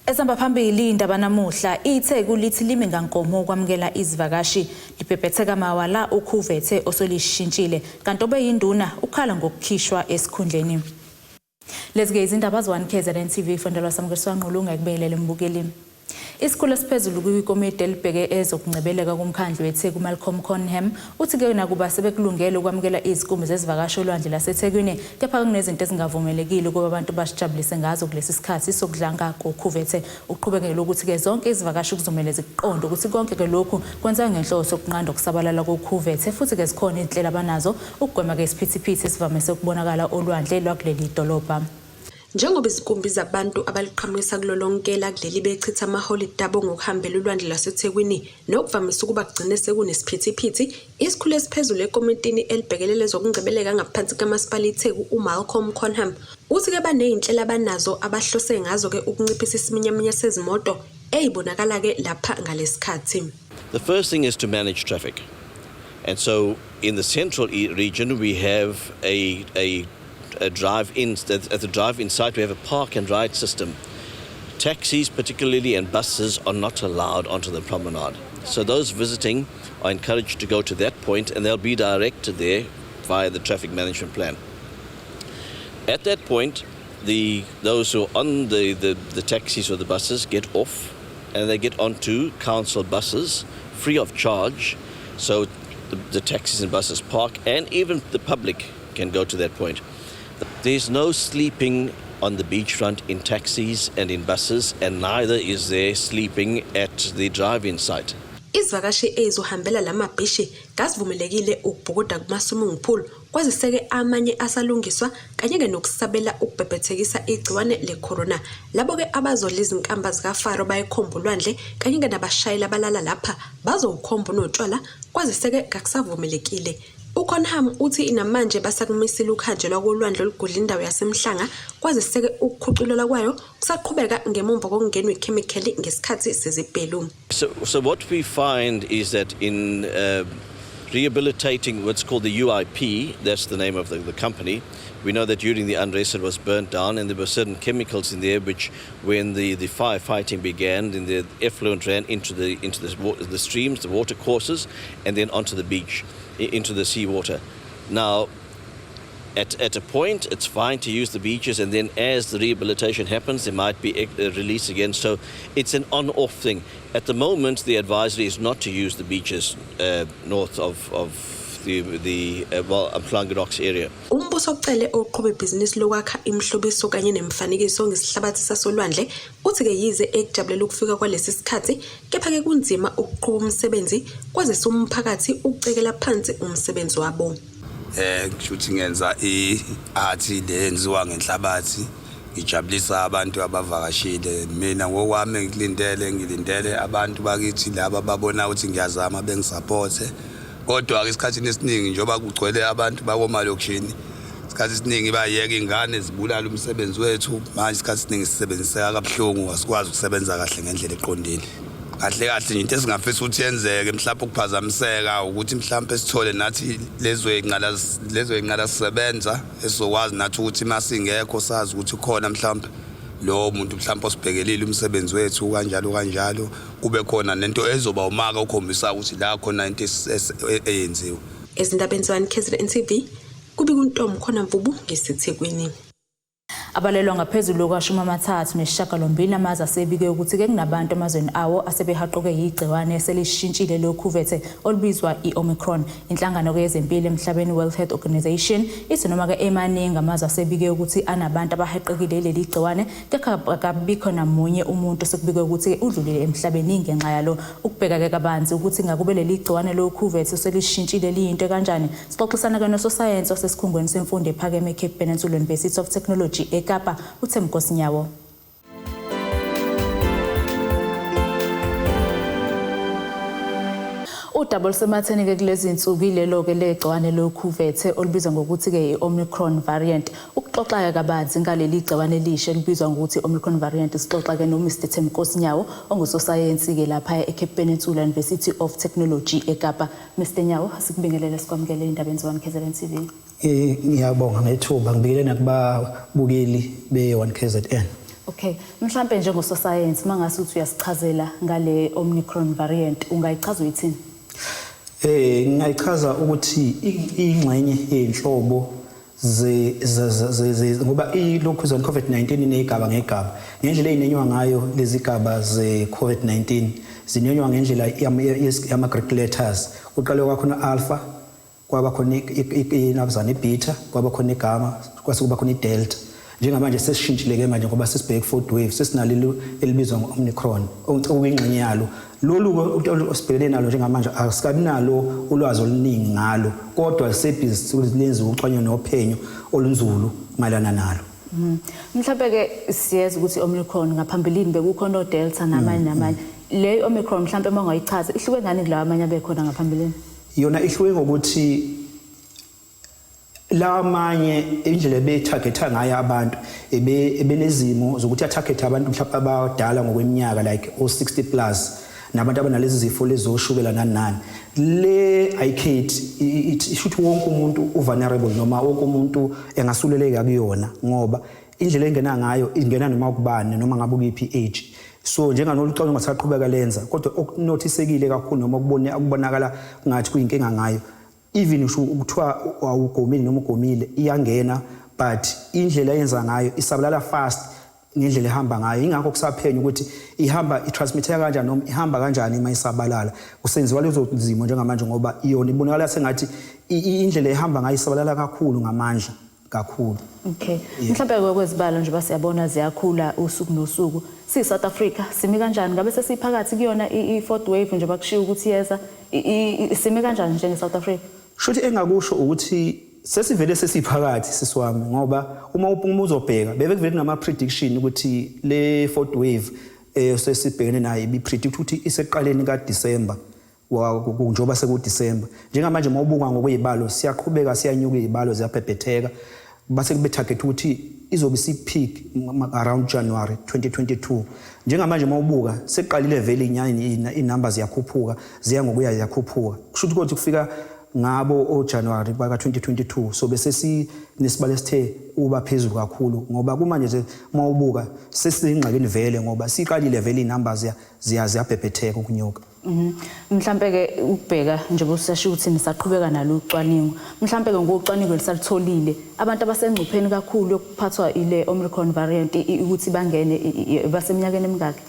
Esihamba phambili indaba namuhla iTheku lithi limi ngankomo ukwamukela izivakashi libhebhetheka mawala ukhuvethe osolishintshile kanti obeyinduna ukhala ngokukhishwa esikhundleni. Lezi-ke izindaba ze-1 KZN TV kufondelwa Samukeliso Nqulunga ekubingelele mbukeli. Isikhulu esiphezulu kwikomidi elibheke ezokungcebeleka kumkhandlu weTheku Malcolm Conham uthi-ke nakuba sebekulungele ukwamukela izikumbi zezivakashi olwandle laseThekwini kepha kunezinto ezingavumelekile ukuba abantu basijabulise ngazo kulesi sikhathi sokudlanga kokhuvethe. Uqhubeke ngelokuthi-ke zonke izivakashi kuzomele zikuqonde ukuthi konke-ke lokhu kwenzeka ngenhloso yokunqanda ukusabalala kokhuvethe futhi-ke zikhona izinhlelo abanazo ukugwema-ke isiphithiphithi esivamise ukubonakala olwandle lwakuleli dolobha. Njengoba izinkumbi zabantu abaliqhamukisa kulo lonke elakuleli bechitha amaholide abo ngokuhambela ulwandle lwaseThekwini nokuvamise ukuba kugcine sekunesiphithiphithi, isikhulu esiphezulu ekomitini elibhekelele ezokungcebeleka ngaphansi kukaMasipala iTheku uMalcolm Conham uthi-ke baney'nhlelo abanazo abahlose ngazo-ke ukunciphisa isiminyaminya sezimoto ey'bonakala-ke lapha ngalesikhathi. The first thing is to manage traffic. And so in the central region we have a drive-in, at the drive-in site we have a park and ride system. Taxis particularly and buses are not allowed onto the promenade. So those visiting are encouraged to go to that point and they'll be directed there via the traffic management plan. At that point, those who are on the taxis or the buses get off and they get onto council buses free of charge. So the taxis and buses park and even the public can go to that point. There's no sleeping on the beachfront in taxis and in buses, and neither is there sleeping at the drive-in site. Izivakashi ezizohambela lamabhishi kazivumelekile ukubhukuda kuma-swimming pool kwazise-ke amanye asalungiswa kanye-ke nokusabela ukubhebhethekisa igciwane le-corona. Labo-ke abazodla izinkamba zikaFaro bayikhomba ulwandle kanye-ke nabashayeli abalala lapha bazowukhomba unotshwala kwazise-ke kakusavumelekile. UConham uthi namanje basakumisile ukuhanjelwa kolwandle olugudla indawo yaseMhlanga kwazise-ke ukukhuculula kwayo kusaqhubeka ngemumva kokungenwa ikhemikheli ngesikhathi sezibhelu. So what we find is that in rehabilitating what's called the UIP, that's the name of the company, we know that during the unrest it was burnt down and there were certain chemicals in there which when the firefighting began, then the effluent ran into the streams, the water courses, and then onto the beach, into the seawater. Now, at a point, it's fine to use the beaches, and then as the rehabilitation happens, there might be a release again. So it's an on-off thing. At the moment, the advisory is not to use the beaches north of the Umhlanga Rocks area. Umbuso ucele oqhube ibhizinisi lokwakha imihlobiso kanye nemifanekiso ngesihlabathi sasolwandle uthi-ke yize ekujabulela ukufika kwalesi sikhathi kepha-ke kunzima ukuqhuba umsebenzi kwazise umphakathi ukucekela phansi umsebenzi wabo. Kusho ukuthi ngenza i-art lenziwa ngenhlabathi ngijabulisa abantu abavakashile. Mina ngokwami ngilindele abantu bakithi laba babona ukuthi ngiyazama bengisupporte, kodwa-ke esikhathini esiningi njengoba kugcwele abantu bakomalokishini isikhathi esiningi bayeka ingane zibulala umsebenzi wethu. Manje isikhathi esiningi sisebenziseka kabuhlungu, asikwazi ukusebenza kahle ngendlela eqondile. Kahle kahle nje into esingafisa ukuthi yenzeke mhlawumbe ukuphazamiseka ukuthi mhlawumbe sithole nathi lezo inqala sisebenza esizokwazi nathi ukuthi masingekho sazi ukuthi khona mhlawumbe lo muntu mhlawumbe osibhekelile umsebenzi wethu kanjalo kanjalo, kube khona nento ezoba umaka ukhombisa ukuthi la khona into eyenziwe. Ezindabeni ze-1 KZN TV kubika uNtombi Khona Mvubu ngeseThekwini. Abalelwa ngaphezulu kwa-38 amazwe asebike ukuthi-ke kunabantu emazweni awo asebehaqoke yigciwane eselishintshile lokhuvethe olubizwa i-Omicron. Inhlangano-ke yezempilo emhlabeni World Health Organization ithi noma-ke emaningi amazwe asebike ukuthi anabantu abahaqekile leli gciwane, kepha akabikho namunye umuntu osekubikwe ukuthi udlulile emhlabeni ngenxa yalo. Ukubheka-ke kabanzi ukuthi ngakube leli gciwane lokhuvethe selishintshile liyinto kanjani, sixoxisana-ke nososayensi wasesikhungweni semfundo ephakeme eCape Peninsula University of Technology eKapa, uThembinkosi Nyawo. Udaba olusematheni-ke kulezi nsuku ilelo-ke legciwane lokhuvethe olubizwa ngokuthi-ke i-Omicron variant. Ukuxoxa-ke kabanzi ngaleli gciwane elisha elibizwa ngokuthi i-Omicron variant, sixoxa-ke no-Mr Thembinkosi Nyawo ongusosayensi-ke lapha eCape Peninsula University of Technology eKapa. Mr Nyawo, sikubingelele sikwamukele endabeni ze-1 KZN TV. Ngiyabonga ngethuba, ngibikele nakubabukeli be-1 KZN. Okay, mhlambe njengososayensi mangase uthi uyasichazela ngale Omicron variant, ungayichaza uyithini? Ngingayichaza ukuthi ingxenye yenhlobo ze ngoba ilokhu zona COVID-19 inezigaba ngegaba. Ngendlela ezinenywa ngayo lezi gaba ze COVID-19 zinenywa ngendlela yama Greek letters. Kuqale kwakhona alpha, kwaba khona inabuzana ibeta, kwaba khona igamma, kwase kuba khona idelta. Njengamanje sesishintshile ke manje ngoba sesibheke fourth wave, sesinalelo elibizwa ngo-Omicron okuyingxenye yalo. Lolu osibhekene nalo njengamanje asikabi nalo ulwazi oluningi ngalo, kodwa sebhizi lenziwa ucwanyo nophenyo olunzulu mayelana nalo. Mhlawumbe ke siyeza ukuthi Omicron ngaphambilini bekukhona oDelta namanye namanye. Le Omicron mhlawumbe uma ungayichaza ihluke ngani kulawa amanye abekhona ngaphambilini? Yona ihluke ngokuthi lamanye indlela betargetha ngayo abantu ebenezimo zokuthi atarget abantu mhlawumbe abadala ngokweminyaka like o 60 plus nabantu abanalezi zifo lezoshukela nani nani. Le ayikhethi, ishuthi wonke umuntu uvulnerable noma wonke umuntu engasuleleka kuyona, ngoba indlela engena ngayo ingena noma kubani noma ngabe ukuyiphi age. So njenganolu ucwaningo ngasaqhubeka lenza, kodwa okunothisekile kakhulu noma ukubonakala ngathi kuyinkinga ngayo, even usho ukuthiwa awugomile noma ugomile, iyangena, but indlela eyenza ngayo isabalala fast ngendlela ehamba ngayo. Ingakho kusaphenya ukuthi ihamba itransmitheka kanjani noma ihamba kanjani uma isabalala. Kusenziwa lezo zimo njengamanje ngoba iyona ibonakala sengathi indlela ehamba ngayo isabalala kakhulu ngamandla kakhulu. Okay. Mhlawumbe kwezibalo nje basiyabona ziyakhula usuku nosuku. Si South Africa simi kanjani? Ngabe sesiphakathi kuyona i-fourth wave nje bakushiya ukuthi yeza, simi kanjani njenge South Africa? Shuthi engakusho ukuthi sesivele sesiphakathi, sisiwami, ngoba uma uzobheka beve kuvele kunama prediction ukuthi le fourth wave sesibhekene nayo ibi predict ukuthi iseqaleni ka December, njengoba seku December njengamanje. Mawubuka ngokwezibalo siyaqhubeka siyanyuka, izibalo ziyabhebhetheka, base kube target ukuthi izobe isi-peak around January 2022. Njengamanje mawubuka sekuqalile vele inyani inumber ziyakhuphuka, ziya ngokuya ziyakhuphuka. Kusho ukuthi kufika ngabo oJanuary baka 2022 so bese sinesibalo esithe uba phezulu kakhulu, ngoba kumanje nje mawubuka sesingxakini vele ngoba siqalile vele inumbers ziya ziyabhebhetheka ukunyuka. Mhlambe ke ukubheka njengoba usasho ukuthi nisaqhubeka nalo ucwaningo, mhlambe ke ngocwaningo lisalitholile abantu abasengcupheni kakhulu yokuphathwa ile Omicron variant ukuthi bangene baseminyakeni emingaki?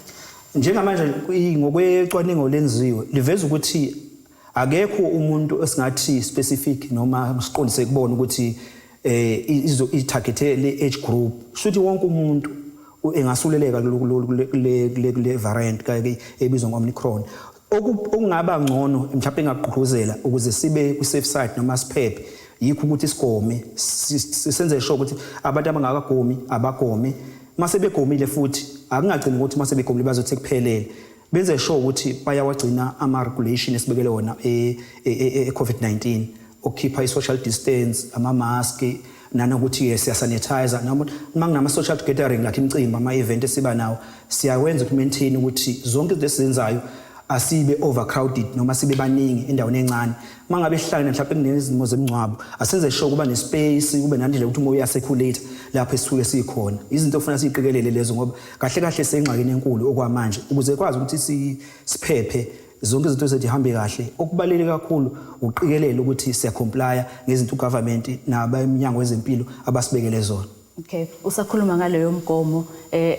Njengamanje ngokwecwaningo lenziwe liveza ukuthi akekho umuntu esingathi specific noma siqondise kubona ukuthi izo itargethe le age group. Shuthi wonke umuntu engasuleleka kule variant kake ebizwa ngo-Omicron. Okungaba ngcono mhlawumbe engagqugquzela ukuze sibe ku-safe side noma siphephe yikho ukuthi sigome, senze sure ukuthi abantu abangakagomi abagome. Mase begomile futhi akungagcini ukuthi mase begomile bazothi kuphelele, benze sure ukuthi bayawagcina ama-regulation esibekele wona e-COVID-19, ukukhipha i-social distance, ama-mask, nanokuthi siyasanitize noma uma kunama-social gathering like imicimbi, ama-event esiba nawo, siyakwenza ukuthi maintain ukuthi zonke izinto esizenzayo asibe overcrowded noma sibe baningi endaweni encane. Uma ngabe sihlangene mhlawumbe kunezimo zemingcwabo, asenze sure kuba nespace, kube nandlela ukuthi umoya uyacirculate lapho esisuke sikhona. Izinto okufanele siyiqikelele lezo, ngoba kahle kahle sengxakini enkulu okwamanje. Ukuze kwazi ukuthi siphephe, zonke izinto zethu ihambe kahle, okubaluleke kakhulu uqikelela ukuthi siyacomplya ngezinto ugovernment nabeminyango wezempilo abasibekele zona. Okay, usakhuluma ngaleyo mgomo,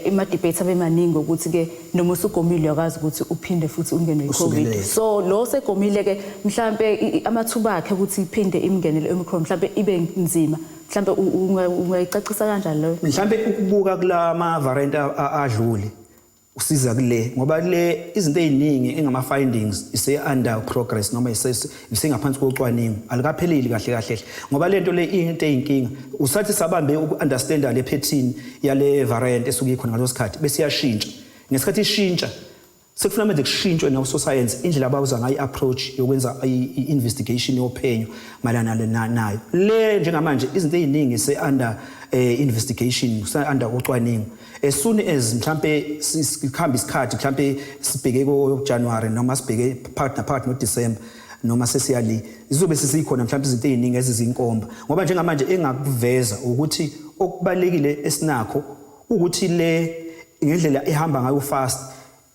ima debates abe maningi ukuthi ke noma usugomile uyakwazi ukuthi uphinde futhi ungenwe iCovid. Usukelele. So lo segomile ke mhlambe amathuba akhe ukuthi iphinde imngenele Omicron mhlambe ibe nzima. Mhlambe ungayicacisa kanjani leyo? Mhlambe ukubuka kulama variant adlule usiza kule, ngoba le izinto eziningi engama findings ise under progress noma isengaphansi kocwaningo, alikapheleli kahle kahle, ngoba lento le into eyinkinga usathi sabambe uku-understanda le pattern yale variant esuke ikhona ngaleso sikhathi, bese iyashintsha. Ngesikhathi ishintsha sekufuna manje kushintshwe nawo-science indlela abawuza ngayo i-approach yokwenza i-investigation yophenyo mayelana nayo le. Njengamanje izinto ey'ningi se-under investigation, se-under ucwaningo. As soon as mhlampe sikhamba isikhathi, mhlampe sibheke ko-January noma sibheke phakathi naphakathi no-December noma sesiyali, zizobe sesikhona mhlawumbe izinto ey'ningi ezizinkomba, ngoba njengamanje engakuveza ukuthi okubalulekile esinakho ukuthi le Ngendlela ehamba ngayo fast,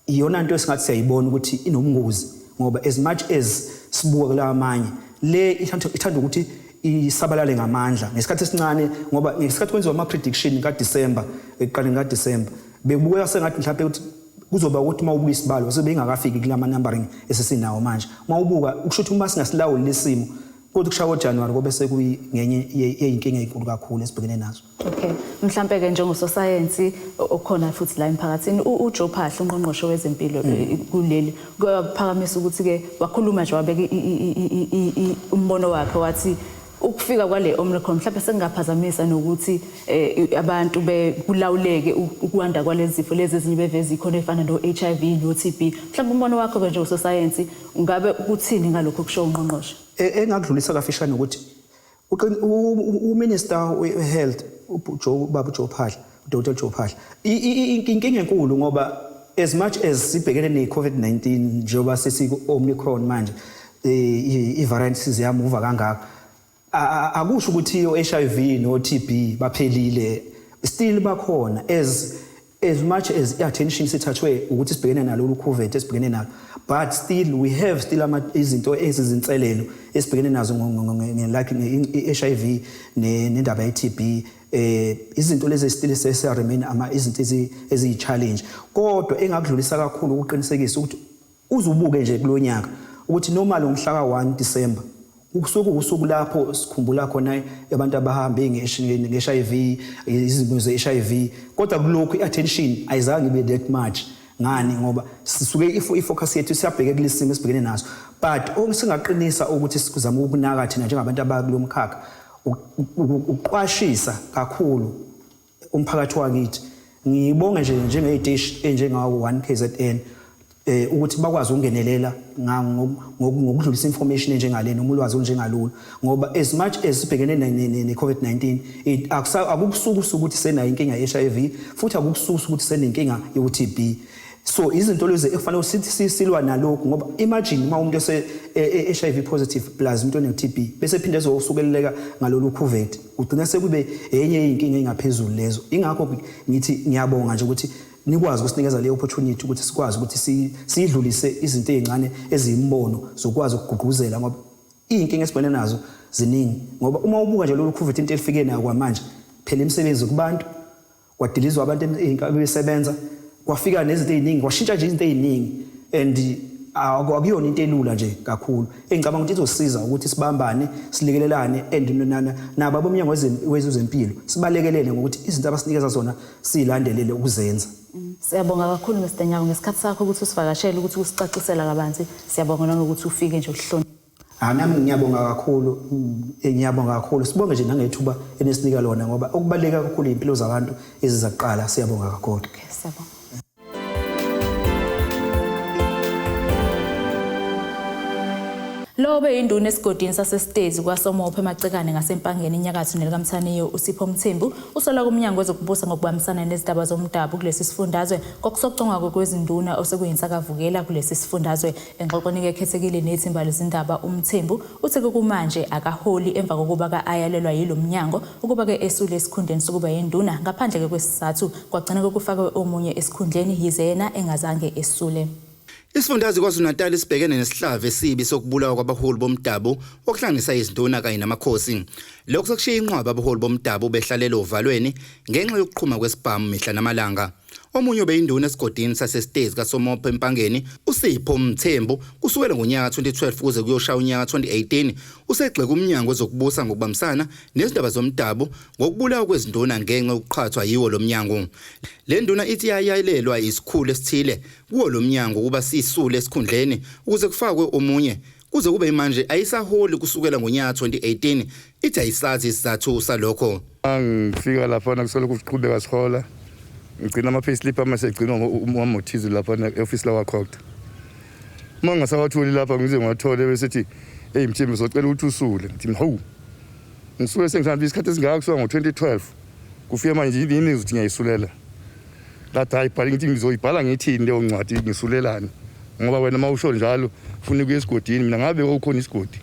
iyona nto esingathi siyayibona ukuthi inobungozi, ngoba as much as sibuka kula amanye, le ithanda ukuthi isabalale ngamandla ngesikhathi esincane, ngoba ngesikhathi kwenziwa ama-prediction kaDisemba, ekuqaleni kaDisemba, bekubukeka sengathi mhlawumbe ukuthi kuzoba ukuthi uma ubuka isibalo sebengakafiki kulama numbering esesinawo manje. Uma ubuka, kusho ukuthi uma singasilawuli lesimo, kodwa kushaya oJanuary kobe sekuyingenye yey'nkinga ey'nkulu kakhulu esibhekene nazo. Okay. Mhlambe ke njengososayensi okhona futhi la emphakathini, uJoe Phaahla, ungqongqoshe wezempilo kuleli, kuyaphakamisa ukuthi ke wakhuluma nje, wabeka umbono wakhe, wathi ukufika kwale Omicron mhlawumbe sekungaphazamisa nokuthi abantu bekulawuleke ukwanda kwalezi zifo lezi ezinye beveza ikhona efana no-HIV no-TB. Mhlawumbe umbono wakho ke njengososayensi ungabe ukuthini ngalokho kusho ungqongqoshe? Engakudlulisa kafishane ukuthi uMinister we-Health, uJoe, baba uJoe Phaahla, uDr Joe Phaahla, inkinga enkulu, ngoba as much as sibhekene ne-COVID-19, njengoba sesiku-Omicron manje, i-variant siziyamuva kangaka, akusho ukuthi o-HIV no-TB baphelile. Still bakhona. As much as i-attention sithathwe ukuthi sibhekene nalolu COVID esibhekene nalo, but still we have still ama izinto ezizinselelo esibhekene nazo, like i-HIV nendaba ye-TB. Izinto lezi still sesa remain ama izinto eziyi challenge, kodwa engakudlulisa kakhulu ukuqinisekisa ukuthi uzubuke nje kulonyaka ukuthi normal ngomhla ka-1 December kusuke usuku lapho sikhumbula khona abantu abahambe nge-HIV, izimo ze-HIV, kodwa kulokhu i-attention ayizange ibe that much. Ngani? Ngoba sisuke i-focus yethu siyabheke kulesi simo esibhekene naso. But okusingaqinisa ukuthi sizama ukunaka thina njengabantu abakulo mkhakha, ukuqwashisa kakhulu umphakathi wakithi. Ngibonge nje njengey'teshi enjengawo 1 KZN ukuthi bakwazi ukungenelela ngokudlulisa information enjengale noma ulwazi olunjengalolu, ngoba as much as sibhekene ne-COVID-19, akukusukusa ukuthi senayo inkinga ye-HIV, futhi akukususa ukuthi senenkinga yo-TB. So izinto lezi ekufanele sithi silwa nalokhu, ngoba imagine uma umuntu ese HIV positive plus umuntu one-TB, bese phinde ezosukeleleka ngalolu COVID, ugcina sekube enye yey'nkinga ey'ngaphezulu lezo. Ingakho ngithi ngiyabonga nje ukuthi nikwazi ukusinikeza le opportunity ukuthi sikwazi ukuthi siyidlulise izinto ey'ncane eziyimbono zokwazi ukugqugquzela, ngoba iy'nkinga esibhekene nazo ziningi. Ngoba uma ubuka nje lolu COVID, into elifike nayo kwamanje, phela imisebenzi kubantu kwadilizwa, abantu bebesebenza, kwafika nezinto ey'ningi, kwashintsha nje izinto ey'ningi, and akuyona into elula nje kakhulu. Engicabanga ukuthi izosiza ukuthi sibambane, silekelelane, and nabo abomnyango wezempilo sibalekelele ngokuthi izinto abasinikeza zona siyilandelele ukuzenza. Siyabonga kakhulu, Mr Nyawo, ngesikhathi sakho ukuthi usivakashele, ukuthi usicacisela kabanzi. Siyabonga nanokuthi ufike nje uhloniphe. Ah, nami ngiyabonga kakhulu, ngiyabonga kakhulu. Sibonge nje nangethuba enisinika lona, ngoba okubaluleke kakhulu impilo zabantu eziza kuqala. Siyabonga kakhulu. Okay, siyabonga. Lo obeyinduna esigodini saseSitezi kwaSomopho eMacekane ngaseMpangeni enyakatho nelikaMthaniyo, uSipho Mthembu, usola kumnyango wezokubusa ngokubambisana nezindaba zomdabu kulesi sifundazwe ngokusocongwa kwezinduna osekuyinsakavukela kulesi sifundazwe. Engxoxweni ekhethekile nethimba lezindaba, uMthembu uthi kumanje akaholi emva kokuba ka-ayalelwa yilo mnyango ukuba-ke esule esikhundleni sokuba yinduna ngaphandle-ke kwesizathu, kwagcina kufakwe omunye esikhundleni yize yena engazange esule. Isifundazwe KwaZulu-Natal sibhekene nesihlava esibi sokubulawa kwabaholi bomdabu, okuhlanganisa izinduna kanye namakhosi. Lokhu sekushiya inqwaba abaholi bomdabu behlalela ovalweni ngenxa yokuqhuma kwesibhamu mihla namalanga. Omunye obeyinduna esigodini saseSitezi kaSomopho eMpangeni, uSipho Mthembu, kusukela ngonyaka 2012 kuze kuyoshaya unyaka 2018, usegxeka umnyango wezokubusa ngokubambisana nezindaba zomdabu ngokubulawa kwezinduna ngenxa yokuqhathwa yiwo lo mnyango. Le nduna ithi yayalelwa isikhulu esithile kuwo lo mnyango ukuba sisule esikhundleni ukuze kufakwe omunye. Kuze kube manje ayisaholi kusukela ngonyaka 2018. Ithi ayisazi isizathu salokho. Ngifika laphana kusolokhu kuqhubeka sihola, ngigcina ama-payslip ami asegcinwa umama othize laphana e-ofisi lakwaCogta. Uma ngingasawatholi lapha, ngize ngiwathole besithi, "Eyi Mthembu, socela ukuthi usule." Ngithi, "Hawu, ngisuke sengihlambe isikhathi esingaka kusuka ngo-2012 kufika manje, yini ukuthi ngiyayisulela?" Ngathi, "Hayi, bhala." Ngithi, "Ngizoyibhala ngithini leyo ncwadi? Ngisulelani? Ngoba wena uma usho njalo ufuna ukuya esigodini, mina ngabe ukhona isigodi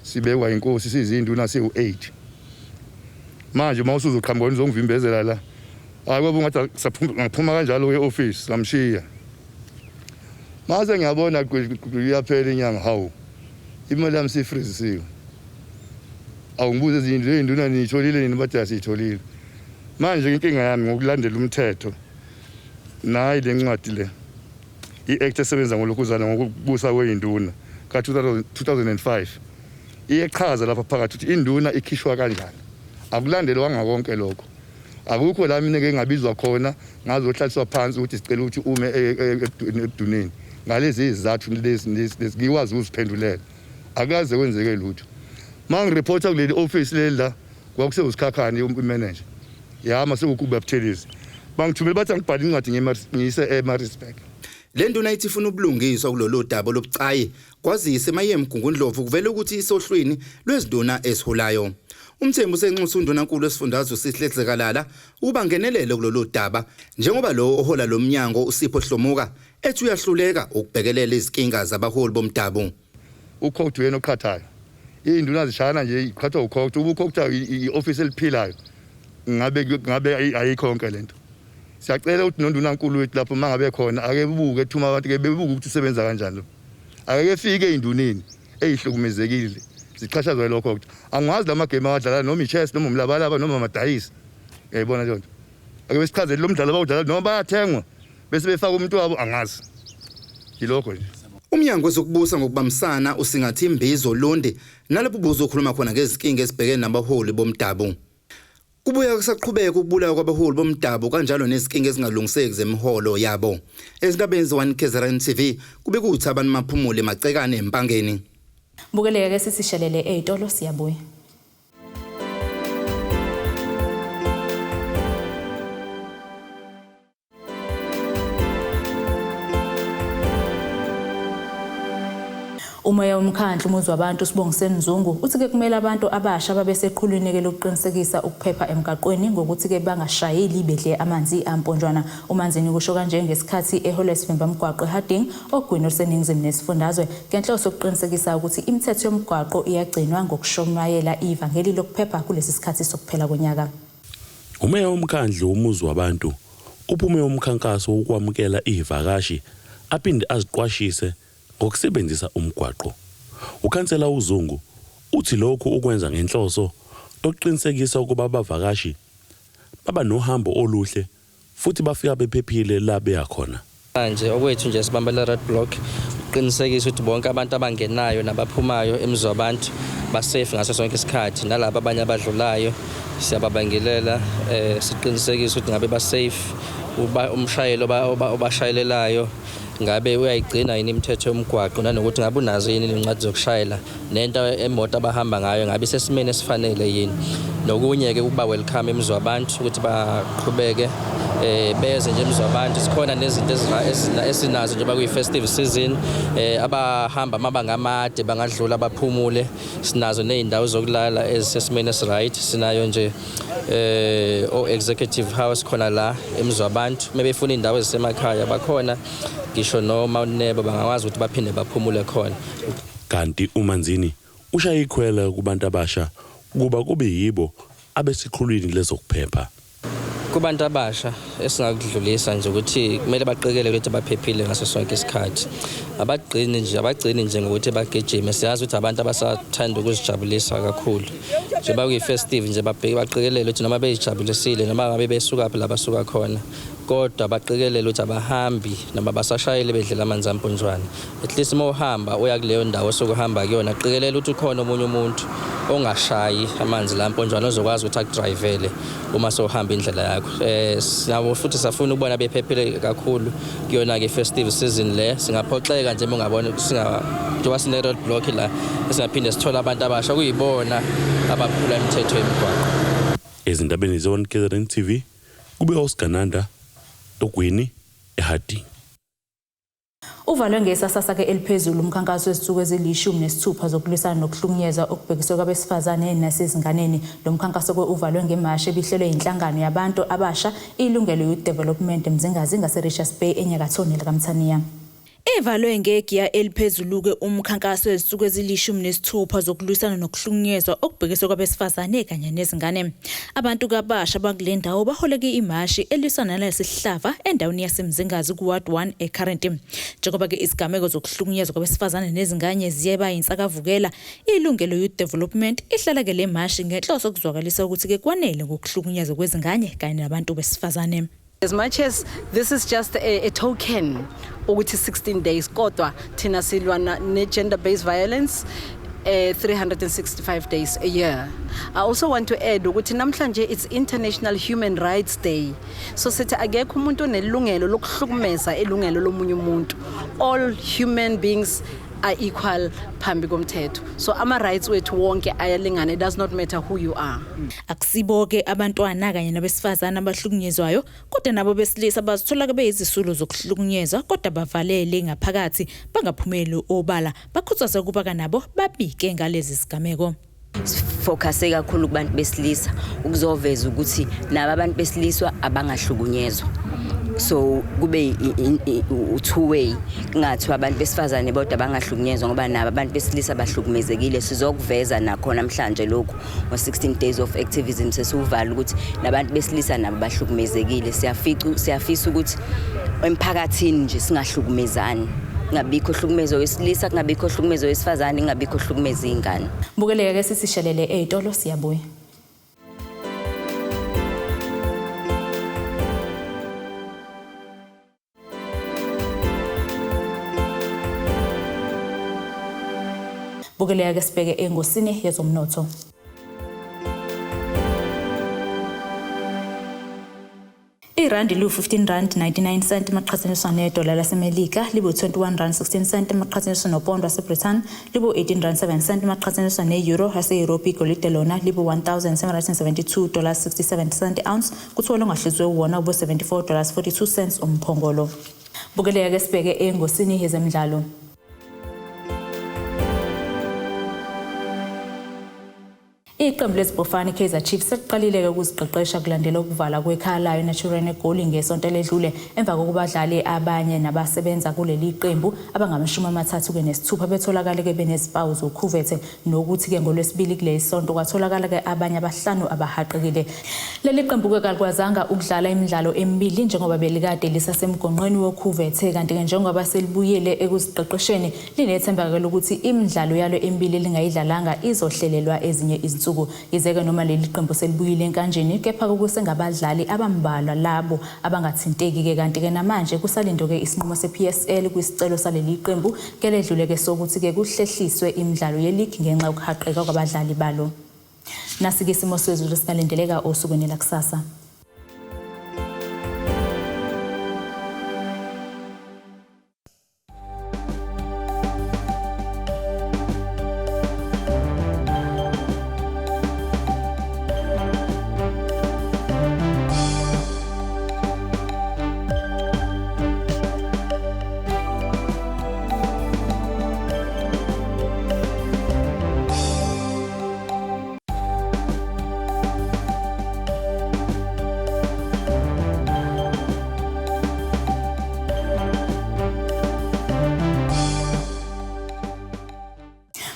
sibekwa inkosi, sizinduna siwu-8. Manje uma usuzoqhamuka uzongivimbezela la." Hayi kwaba ungathi ngaphuma kanjalo e-office ngamshiya. Mase ngiyabona kuyaphela inyanga hawu. Imali yami sifrizisiwe. Awungibuze ezinye into induna niyitholile nini bathi asiyitholile. Manje inkinga yami ngokulandela umthetho nayi le ncwadi le. I-act esebenza ngolokhuzana ngokubusa kweyinduna ka-2005 iyechaza lapha phakathi ukuthi induna ikhishwa kanjani. Akulandelwanga konke lokho. Akukho la mina ngeke ngabizwa khona ngazohlaliswa phansi ukuthi sicela ukuthi ume ebuduneni ngalezi izizathu lezi lezi ngikwazi ukuziphendulela. Akaze kwenzeke lutho. Mangireporta kuleli office leli la kwakusewusikhakhane imanager. Yama sekukuba Buthelezi. Bangithumela bathi angibhale incwadi ngiyise eMaritzburg. Le nduna ithi ifuna ubulungiswa kulolu daba olubucayi kwazise maye eMgungundlovu kuvele ukuthi isohlwini lwezinduna eziholayo. UMthembu usenxusa undunankulu wesifundazwe uSihle Zikalala ukuba angenelele kulolu daba njengoba lo ohola lo mnyango uSipho Hlomuka ethi uyahluleka ukubhekelela izinkinga zabaholi bomdabu. UCogta uyena oqhathayo. Iy'nduna zishayana nje iqhathwa uCogta. Uba uCogta i-ofisi eliphilayo ngabe ngabe ayikho yonke lento. Siyacela ukuthi nondunankulu wethu lapho uma ngabe khona ake buke ethuma abantu ke bebuke ukuthi usebenza kanjani lo. Ake fike ey'nduneni ey'hlukumezekile zixhashazwa yilokho ukuthi angiwazi la magame awadlala noma i-chess noma umlabalaba noma amadayisi. Uyayibona leyo nto. Ake besichazele lo mdlalo abawudlala noma bayathengwa bese befaka umuntu wabo angazi. Yilokho nje. Umnyango wezokubusa ngokubambisana usingathe imbizo Lundi nalapho ubuzokhuluma khona ngezinkinga ezibhekene nabaholi bomdabu. Kubuya kusaqhubeka ukubulawa kwabaholi bomdabu kanjalo nezinkinga ezingalungiseki zemiholo yabo. Ezindabeni ze-1 KZN TV kube kuwuthabani Maphumule Macekane eMpangeni. Bukeleke ke sisishelele ezitolo siyabuya. Umoya womkhandlu umuzi wabantu uSibongiseni Zungu uthi-ke kumele abantu abasha babe seqhulwini-ke lokuqinisekisa ukuphepha emgaqweni ngokuthi-ke bangashayeli bedle amanzi amponjwana. UManzini kusho kanje ngesikhathi ehola isivimbamgwaqo eHarding ogwini oluseningizimu nesifundazwe ngenhloso yokuqinisekisa ukuthi imithetho yomgwaqo iyagcinwa ngokushumayela ivangeli lokuphepha kulesi sikhathi sokuphela konyaka. Umeya womkhandlu womuzi wabantu uphume umkhankaso wokwamukela iy'vakashi aphinde aziqwashise ngokusebenzisa umgwaqo. Ukhansela uZungu uthi lokhu ukwenza ngenhloso yokuqinisekisa ukuba abavakashi baba nohambo oluhle futhi bafika bephephile la beya khona. Manje okwethu nje sibambela road block ukuqinisekisa ukuthi bonke abantu abangenayo nabaphumayo emzwabantu basafe ngaso sonke isikhathi nalabo abanye abadlulayo siyababangelela eh siqinisekise ukuthi ngabe basafe uba umshayeli obashayelelayo ngabe uyayigcina yini imithetho yomgwaqo nanokuthi ngabe unazo yini incwadi zokushayela nento emoto abahamba ngayo ngabe isesimeni esifanele yini nokunye-ke ukuba welcome emzi wabantu ukuthi baqhubeke eh beze nje emzi wabantu sikhona nezinto esinazo njengoba kuyi-festive season eh abahamba amabanga amade bangadlula baphumule sinazo nezindawo zokulala ezisesimeni esiright sinayo nje eh o executive house khona la emzwabantu mebefuna indawo ezisemakhaya bakhona ngisho noma unebo bangakwazi ukuthi baphinde baphumule khona. Kanti uManzini ushaye ikhwela kubantu abasha ukuba kube yibo abesiqhulwini lezokuphepha. Kubantu abasha esingakudlulisa nje ukuthi kumele baqikele ukuthi baphephile ngaso sonke isikhathi. Abagcini nje abagcini nje ngokuthi bagijime siyazi ukuthi abantu abasathanda ukuzijabulisa kakhulu. Njengoba kuyi-festive nje babheke baqikelele ukuthi noma bezijabulisile noma ngabe besukaphi la basuka khona kodwa baqikelele ukuthi abahambi noma basashayele bedlela amanzi amponjwana. At least uma uhamba uya kuleyo ndawo osuke uhamba kuyona qikelela ukuthi ukhona omunye umuntu ongashayi amanzi la mponjwana ozokwazi ukuthi akudrayivele uma sewuhamba indlela yakho. Eh sinabo futhi safuna ukubona bephephile kakhulu kuyona ke festive season le singaphoxeka nje uma ungabona singa njengoba sine road block la esingaphinde sithole abantu abasha kuyibona abaphula imithetho yemigwaqo. Ezindabeni ze-1 KZN TV kube uSigananda Ogwini eHarding. Uvalwe ngesasasa-ke eliphezulu umkhankaso wezinsuku ezilishumi nesithupha zokulwisana nokuhlukunyezwa okubhekiswe kwabesifazane nasezinganeni. Lo mkhankaso-ke uvalwe ngemashi ebihlelwe yinhlangano yabantu abasha Ilungelo Youth Development Mzingazi ngase-Richards Bay enyakathoni likaMthaniya. Ivalwe ngegiya eliphezulu-ke umkhankaso wezinsuku ezili-16 zokulwisana nokuhlukunyezwa okubhekiswe kwabesifazane kanye nezingane. Abantu kabasha bakule ndawo baholeke imashi elwisana nalesi sihlava endaweni yaseMzingazi ku-Ward 1 eCurrent. Njengoba-ke izigameko zokuhlukunyezwa kwabesifazane nezingane ziye bayinsakavukela, Ilungelo Youth Development ihlela-ke le mashi ngenhloso yokuzwakalisa ukuthi-ke kwanele ngokuhlukunyezwa kwezingane kanye nabantu besifazane. As much as this is just a token ukuthi 16 days, kodwa thina silwa ne-gender based violence 365 days a year. I also want to add ukuthi namhlanje it's International Human Rights Day. So sithi akekho umuntu onelungelo lokuhlukumeza ilungelo lomunye umuntu. All human beings are equal phambi komthetho. So ama rights wethu wonke ayalingana, it does not matter who you are. Akusibo-ke abantwana kanye nabesifazane abahlukunyezwayo, kodwa nabo besilisa bazithola-ke beyizisulu zokuhlukunyezwa, kodwa bavalele ngaphakathi bangaphumeli obala. Bakhuthazwa ukuba nabo babike ngalezi zigameko. Sifocuse kakhulu kubantu besilisa ukuzoveza ukuthi nabo abantu besiliswa abangahlukunyezwa, so kube two way, kungathiwa abantu besifazane bodwa bangahlukunyezwa, ngoba nabo abantu besilisa bahlukumezekile. Sizokuveza nakho namhlanje lokhu ngo-16 days of activism, sesiwuvala ukuthi nabantu besilisa nabo bahlukumezekile. Siyafica, siyafisa ukuthi emphakathini nje singahlukumezani, kungabikho hlukumezo wesilisa, kungabikho hlukumezo wesifazane, kungabikho hlukumeza iy'ngane. Bukeleka ke sisishelele ey'tolo, siyabuya. Bukeleka ke sibheke engosini yezomnotho. Irandi liwu-15 rand 99 cent maqhathaniswa nedola laseMelika, libu-21 rand 16 cent maqhathaniswa nopondo waseBrithani, libu-18 rand 7 cent maqhathaniswa ne-euro yase-Europe. Igolide lona libu-1772 dollars 67 cent ounce, kuthiwa longahluzwe wona ubu-74 dollars 42 cents umphongolo. Bukeleka ke sibheke engosini yezemidlalo. Iqembu lezibhofane Kaizer Chiefs seliqalile-ke ukuziqeqesha kulandela ukuvala kwekhaya layo eNaturena eGoli ngesonto eledlule, emva kokuba abadlali abanye nabasebenza kuleli qembu abangama-36 betholakale-ke benezimpawu zokhuvethe, nokuthi-ke ngoLwesibili kuleli sonto kwatholakala-ke abanye abahlanu abahaqekile. Leli qembu-ke kalikwazanga ukudlala imidlalo emibili njengoba belikade lisasemgonqweni wokhuvethe, kanti-ke njengoba selibuyele ekuziqeqesheni linethemba-ke lokuthi imidlalo yalo emibili elingayidlalanga izohlelelwa ezinye izinsuku. Yize-ke noma leli qembu selibuyile enkanjini, kepha kusengabadlali abambalwa labo abangathinteki-ke, kanti-ke namanje kusalindwe-ke isinqumo se-PSL kwisicelo saleli qembu keledlule-ke sokuthi-ke kuhlehliswe imidlalo yeligi ngenxa yokuhaqeka kwabadlali balo. Nasi-ke isimo sezulu singalindeleka osukwini lakusasa.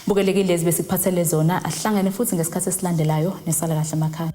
Bukelekile lezi besikuphathele zona. Ahlangene futhi ngesikhathi esilandelayo, nesala kahle emakhaya.